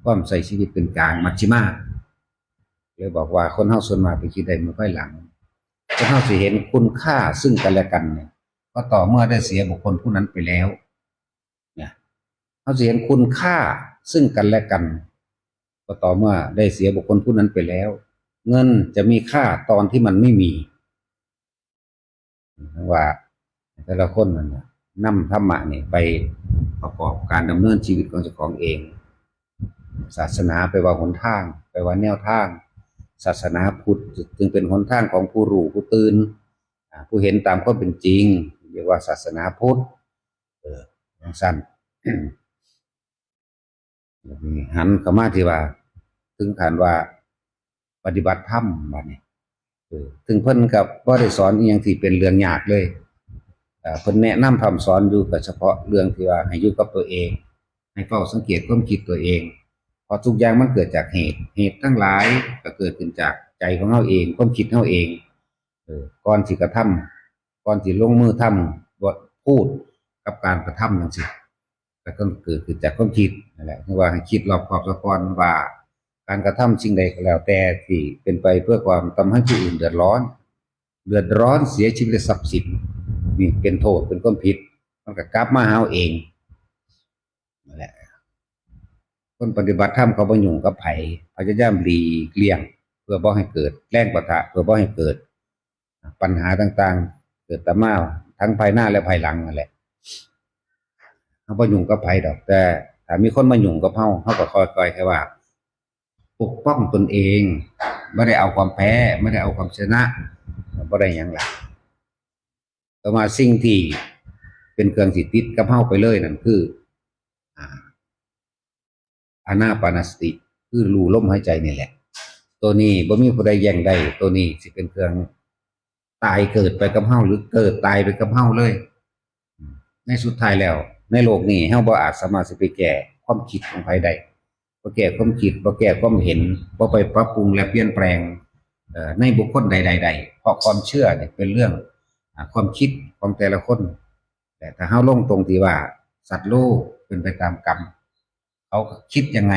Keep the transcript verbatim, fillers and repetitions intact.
ความใช้ชีวิตเป็นกลาง มัชฌิมา เลยบอกว่าคนเฮาส่วนมากไปคิดได้เมื่อภายหลัง คนเฮาสิเห็นคุณค่าซึ่งกันและกันเนี่ย ก็ต่อเมื่อได้เสียบุคคลผู้นั้นไปแล้ว เนี่ย เฮาสิเห็นคุณค่าซึ่งกันและกัน ก็ต่อเมื่อได้เสียบุคคลผู้นั้นไปแล้ว เงินจะมีค่าตอนที่มันไม่มี ว่าแต่ละคนนั่นน่ะนำธรรมะนี่ไปประกอบการดำเนินชีวิตของเจ้าของเอง ศาสนาแปลว่าหนทาง แปลว่าแนวทาง ศาสนาพุทธจึงเป็นหนทางของผู้รู้ผู้ตื่น อ่า ผู้เห็นตามความเป็นจริง เรียกว่าศาสนาพุทธ เออ จั่งซั้น หันเข้ามาที่ว่า ถึงขั้นว่าปฏิบัติธรรมบัดนี้ เออ ถึงเพิ่นก็บ่ได้สอนอีหยังที่เป็นเรื่องยากเลย เอ่อ เพิ่นแนะนำพร่ำสอนอยู่ก็เฉพาะเรื่องที่ว่าให้อยู่กับตัวเอง ให้เฝ้าสังเกตความคิดตัวเอง เพราะทุกอย่างมันเกิดจากเหตุ เหตุทั้งหลายก็เกิดขึ้นจากใจของเฮาเอง ความคิดเฮาเอง เออ ก่อนสิกระทำ ก่อนสิลงมือทำ บทพูดกับการกระทำจั่งซี้ ก็ต้องเกิดขึ้นจากความคิดนั่นแหละ คือว่าให้คิดรอบคอบซะก่อนว่า การกระทำสิ่งใดก็แล้วแต่ที่เป็นไปเพื่อความทำให้ผู้อื่นเดือดร้อน เดือดร้อนเสียชีวิตและทรัพย์สิน นี่เป็นโทษ เป็นความผิด มันก็กลับมาหาเฮาเองนั่นแหละ คนปฏิบัติธรรมเขาบ่ยุ่งกับไผ พยายามหลีกเลี่ยง เพื่อบ่ให้เกิดแรงปะทะ เพื่อบ่ให้เกิดปัญหาต่างๆ เกิดตามมาทั้งภายหน้าและภายหลังนั่นแหละ เฮาบ่ยุ่งกับไผดอก แต่ถ้ามีคนมายุ่งกับเฮา เฮาก็ค่อยๆ แค่ว่า ปกป้องตนเอง ไม่ได้เอาความแพ้ ไม่ได้เอาความชนะ บ่ได้หยังล่ะ ต่อมาสิ่งที่เป็นเครื่องสิติดกับเฮาไปเลยนั่นคือ อ่า อานาปานสติ คือรู้ลมหายใจนี่แหละ ตัวนี้บ่มีผู้ใดแย่งได้ ตัวนี้สิเป็นเครื่องตายเกิดไปกับเฮา หรือเกิดตายไปกับเฮาเลย ในสุดท้ายแล้ว ในโลกนี้เฮาบ่อาจสามารถสิไปแก้ความคิดของไผได้ บ่แก้ความคิด บ่แก้ความเห็น บ่ไปปรับปรุงและเปลี่ยนแปลง เอ่อ ในบุคคลใดๆ ได้ เพราะความเชื่อเนี่ยเป็นเรื่อง อ่า ความคิดของแต่ละคน แต่ถ้าเฮาลงตรงที่ว่าสัตว์โลกเป็นไปตามกรรม เขาคิดยังไง